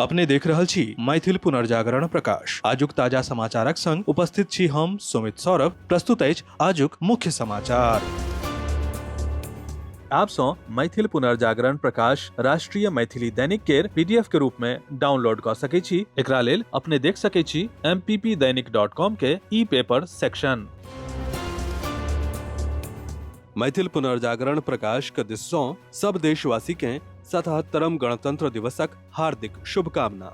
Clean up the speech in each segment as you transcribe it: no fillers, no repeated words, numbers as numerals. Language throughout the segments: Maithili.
अपने देख रहल छी मैथिल पुनर्जागरण प्रकाश। आजुक ताजा समाचारक संग उपस्थित छी हम सुमित सौरभ। प्रस्तुत अछि आजुक मुख्य समाचार। आप सँ मैथिल पुनर्जागरण प्रकाश राष्ट्रीय मैथिली दैनिक केर पीडीएफ के रूप में डाउनलोड कऽ सकै छी। एकरा लेल अपने देख सकै छी mppdainik.com के ई पेपर सेक्शन। मैथिल पुनर्जागरण प्रकाश के दिस सँ सब देशवासी के 77म गणतंत्र दिवसक हार्दिक शुभकामना।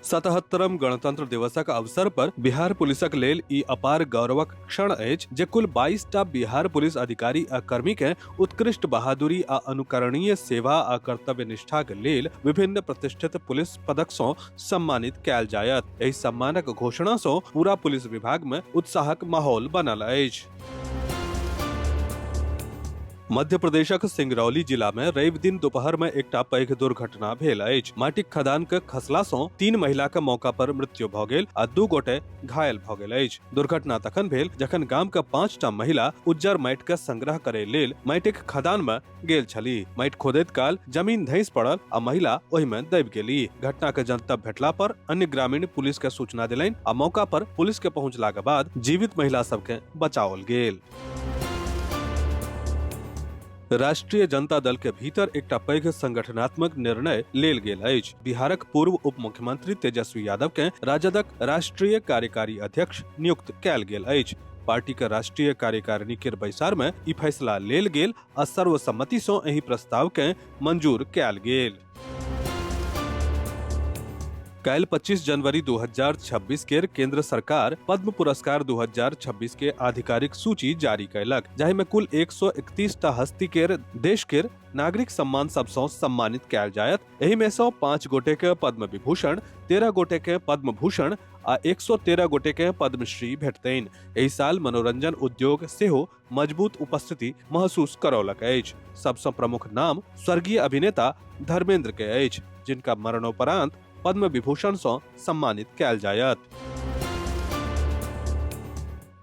77म गणतंत्र दिवसक अवसर पर बिहार पुलिसक लेल ई अपार गौरवक क्षण अछि जे कुल 22 टा बिहार पुलिस अधिकारी आ कर्मी के उत्कृष्ट बहादुरी आ अनुकरणीय सेवा आ कर्तव्य निष्ठाक लेल विभिन्न प्रतिष्ठित पुलिस पदक सँ सम्मानित कयल जायत। एहि सम्मानक घोषणा सँ पूरा पुलिस विभाग में उत्साहक माहौल बनल अछि। मध्य प्रदेशक सिंगरौली जिला में रवि दिन दोपहर में एकटा पैघ दुर्घटना भेल अछि। माटिक खदान के खसला सँ 3 महिला के मौका पर मृत्यु भ गेल आ 2 गोटे घायल भ गेल अछि। दुर्घटना तखन भेल जखन गाम के 5टा महिला उज्जर माटि के संग्रह करे लेल माटिक खदान में गेल छली। माटि खोदैत काल जमीन धंसि पड़ल आ महिला ओहि में दबि गेली। घटना के जनतब भेटला पर अन्य ग्रामीण पुलिस के सूचना देलनि आ मौका पर पुलिस के पहुंचला के बाद जीवित महिला सबके बचाओल गेल। राष्ट्रीय जनता दल के भीतर एकटा पैघ संगठनात्मक निर्णय लेल गेल अछि। बिहारक पूर्व उप मुख्यमंत्री तेजस्वी यादव के राजदक राष्ट्रीय कार्यकारी अध्यक्ष नियुक्त कयल गेल अछि। पार्टी के राष्ट्रीय कार्यकारिणी के बैसार में ई फैसला लेल गेल आ सर्वसम्मति सँ एहि प्रस्ताव के मंजूर कयल गेल। काल्हि 25 जनवरी 2026 केर केंद्र सरकार पद्म पुरस्कार 2026 के आधिकारिक सूची जारी कयलक, जाहि में कुल 131 टा हस्ती केर देश केर नागरिक सम्मान सब सँ सम्मानित कयल जायत। एहि में सँ 5 गोटे के पद्म विभूषण, 13 गोटे के पद्म भूषण आ 113 गोटे के पद्मश्री भेटतनि। एहि साल मनोरंजन उद्योग सेहो मजबूत उपस्थिति महसूस करौलक अछि। सबसँ प्रमुख नाम स्वर्गीय अभिनेता धर्मेंद्र के अछि, जिनका मरणोपरांत पद्म विभूषण सँ सम्मानित कयल जायत।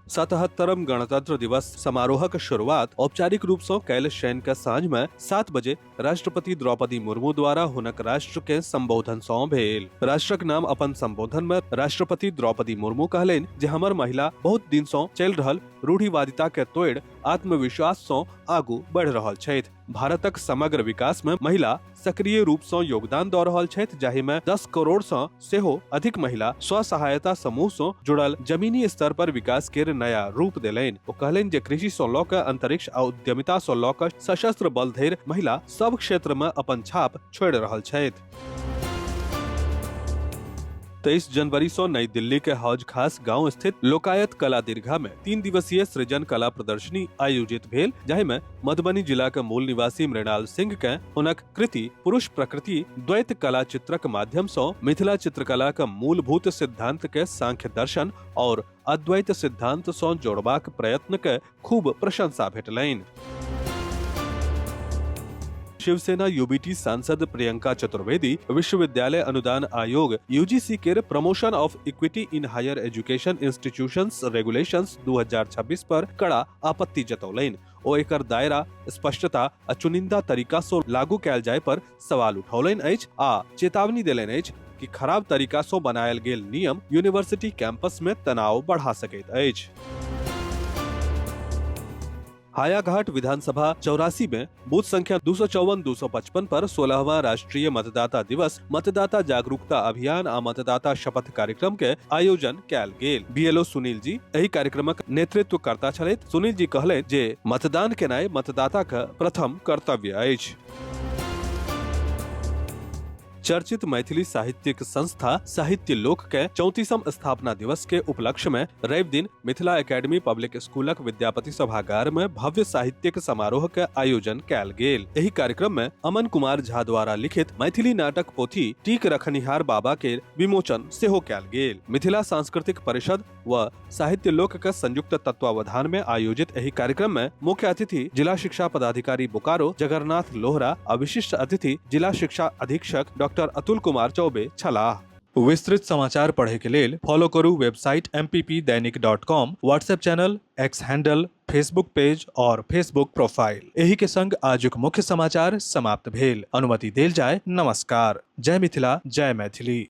77म गणतंत्र दिवस समारोहक शुरुआत औपचारिक रूप सँ काल्हि शनि के साँझ में 7 बजे राष्ट्रपति द्रौपदी मुर्मू द्वारा हुनक राष्ट्र के संबोधन सँ भेल। राष्ट्रक नाम अपन संबोधन में राष्ट्रपति द्रौपदी मुर्मू कहलनि जे हमर महिला बहुत दिन सँ चलि रहल रूढ़िवादिता के तोड़ि आत्मविश्वास सँ आगू बढ़ि रहल छथि। भारतक समग्र विकास में महिला सक्रिय रूप सँ योगदान दऽ रहल छथि, जाहि में 10 करोड़ सँ सेहो अधिक महिला स्व सहायता समूह सँ जुड़ल जमीनी स्तर पर विकास केर नया रूप देलनि। ओ कहलनि जे कृषि सँ लऽ कऽ अंतरिक्ष आ उद्यमिता सँ लऽ कऽ सशस्त्र बल धरि महिला सब क्षेत्र में अपन छाप छोड़ि रहल छथि। 23 जनवरी से नई दिल्ली के हौज खास गांव स्थित लोकायत कला दीर्घा में 3 दिवसीय सृजन कला प्रदर्शनी आयोजित भेल, जाहि में मधुबनी जिला के मूल निवासी मृणाल सिंह के हुनक कृति पुरुष प्रकृति द्वैत कला चित्रक माध्यम से मिथिला चित्रकला के मूलभूत सिद्धांत के सांख्य दर्शन और अद्वैत सिद्धांत से जोड़बाक प्रयत्न के खूब प्रशंसा भेटलनि। शिवसेना यूबीटी सांसद प्रियंका चतुर्वेदी विश्वविद्यालय अनुदान आयोग यूजीसी के promotion of equity in higher education institutions regulations 2026 पर कड़ा आपत्ति जतौलनि। ओ एकर दायरा, स्पष्टता आ चुनिंदा तरीका सँ लागू कयल जाय पर सवाल उठौलनि अछि आ चेतावनी देलनि अछि कि खराब तरीका सँ बनायल गेल नियम यूनिवर्सिटी कैंपस में तनाव बढ़ा सकैत अछि। हायाघाट विधानसभा 84 में बूथ संख्या 254 255 पर 16वां राष्ट्रीय मतदाता दिवस मतदाता जागरूकता अभियान आ मतदाता शपथ कार्यक्रम के आयोजन कयल गेल। बीएलओ सुनील जी एहि कार्यक्रमक नेतृत्वकर्ता छलथि। सुनील जी कहलनि जे मतदान केनाइ मतदाता के प्रथम कर्तव्य अछि। चर्चित मैथिली साहित्यिक संस्था साहित्य लोक के 34म स्थापना दिवस के उपलक्ष्य में रवि दिन मिथिला एकेडमी पब्लिक स्कूलक विद्यापति सभागार में भव्य साहित्यिक समारोह के आयोजन कयल गेल। एहि कार्यक्रम में अमन कुमार झा द्वारा लिखित मैथिली नाटक पोथी टीक रखनिहार बाबा के विमोचन सेहो कयल गेल। मिथिला सांस्कृतिक परिषद व साहित्य लोक के संयुक्त तत्वावधान में आयोजित एहि कार्यक्रम में मुख्य अतिथि जिला शिक्षा पदाधिकारी बोकारो जगन्नाथ लोहरा आ विशिष्ट अतिथि जिला शिक्षा अधीक्षक डॉक्टर अतुल कुमार चौबे छलाह। विस्तृत समाचार पढ़े के लेल फॉलो करू website mppdainik.com, WhatsApp channel, X handle, Facebook page और फेसबुक प्रोफाइल। एही के संग आजुक मुख्य समाचार समाप्त भेल। अनुमति देल जाय। नमस्कार। जय मिथिला, जय मैथिली।